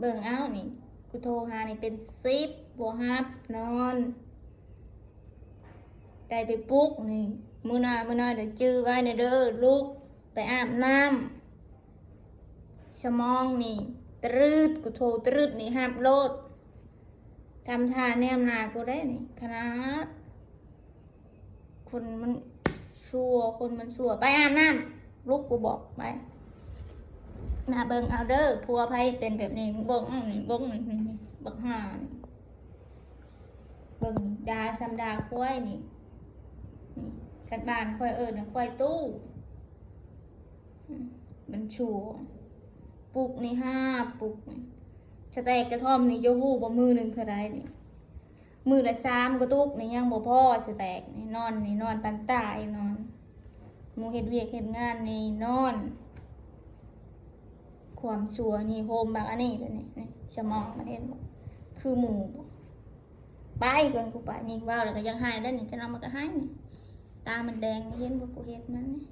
ເບິ່ງເອົານີ້ ກູໂທຫານີ້ເປັນສິບ ບໍ່ຮັບນອນ ໄດ້ໄປປຸກນີ້ ມື້ໜ້າ ມື້ໜ້າເດີ ຈື່ໄວ້ແດ່ເດີ ລຸກໄປອາບນ້ຳ ສະໝອງນີ້ຕຣືດ ກູໂທຕຣືດນີ້ຮັບໂລດ ທຳທ່າແນມໜ້າກູໄດ້ນີ້ ຂະໜາດ ຄົນມັນຊົ່ວ ຄົນມັນຊົ່ວ ໄປອາບນ້ຳ ລຸກ ກູບອກ ໄປ ໜ້າເບິ່ງເອົາເດີ ຜົວໃຜເປັນແບບນີ້ ເບິ່ງ ເບິ່ງ ບັກຫ່ານີ້ ເບິ່ງນີ້ ດ່າຊ່ຳດ່າຄວາຍນີ້ ນີ້ ຄັນບ້ານຂ້ອຍເອີ້ນຄວາຍຕູ້ ມັນຊົ່ວ ປຸກນີ້ຫ້າປຸກນີ້ ສະແຕັກກະທ່ອມນີ້ ເຈົ້າຮູ້ບໍ່ ມື້ໜຶ່ງເທົ່າໃດນີ້? ມື້ລະສາມກະຕຸກນີ້ ຍັງບໍ່ພໍສະແຕັກນີ້ ນອນນີ້ ນອນປານຕາຍ ນອນ ໝູ່ເຮັດວຽກເຮັດງານນີ້ ນອນ ຄວາມຊົ່ວນີ້ໂຮມບັກອັນນີ້ແຫຼະນີ້ ນີ້ ສະໝອງມັນເຫັນບໍ່ ຄືໝູ່ບໍ່ ໄປກ່ອນ ກູໄປ ນີ້ ເວົ້າແລ້ວກະຢາກໄຫ້ແລ້ວນີ້ ຈັ່ງນັ້ນມັນກະໄຫ້ນີ້ ຕາມັນແດງ ເຫັນບໍ່ ກູເຮັດມັນນີ້